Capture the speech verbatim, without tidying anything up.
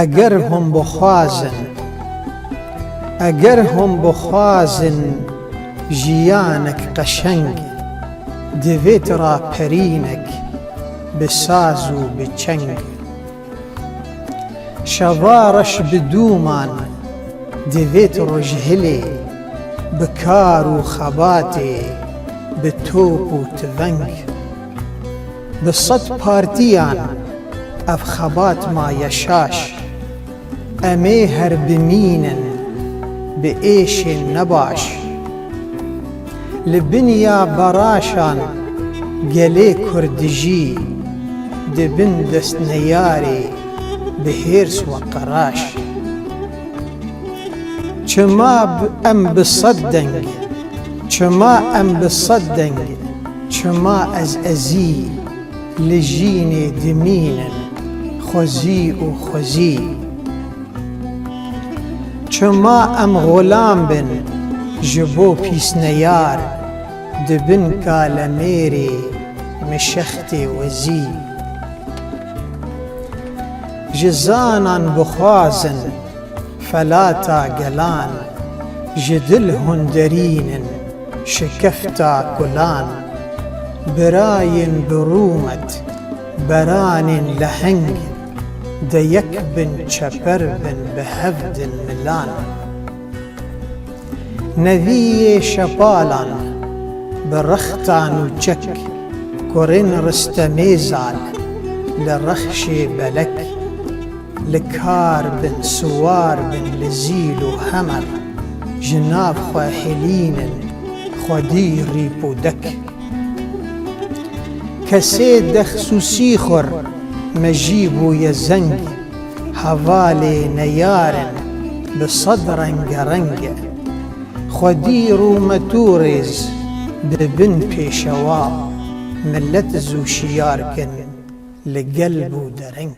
Eger hûn bixwazin, eger hûn bixwazin jiyanek qeşeng, divêt raperînek bi saz û bi çeng. Şeva reş bi dûman, divêt rojhilê, bi kar û xebatê, bi top û tiveng. Bi sed partiyan ev xebat maye şaş. Em ê her bimînin bi êşên nebaş. Li bin ya beraşan gelê Kurd dijî, di bin dest neyarê bi hêrs we qeraş. Çima b-, em bi sed deng, çima em bi sed deng, çima ez ezî, li jînê dimînin xwezî û xwezî. Çima em xulam bin ji bo pîsneyar, di bin kalemêrê mişextê wezî. Ji zanan bixwazin felata gelan, ji dil hûn derînin şikefta kulan. Birayên bi rûmet, beranên leheng, de yek bin çeper bin bi hev din milan. Neviyê şepalan bi rextan û çek, kurên Ristemê Zal li rexşê belek. Li kar bin, siwar bin li zîl û hemer, ji nav xwe hilînin xwedî rîp û dek. Kesê dexsûsî xur me jî bûye zeng, hevalê neyarin bi sed rengereng e. Xwedî rûmet û rêz dibin pêşewa, milet zû şiyar kin li gel bû dereng.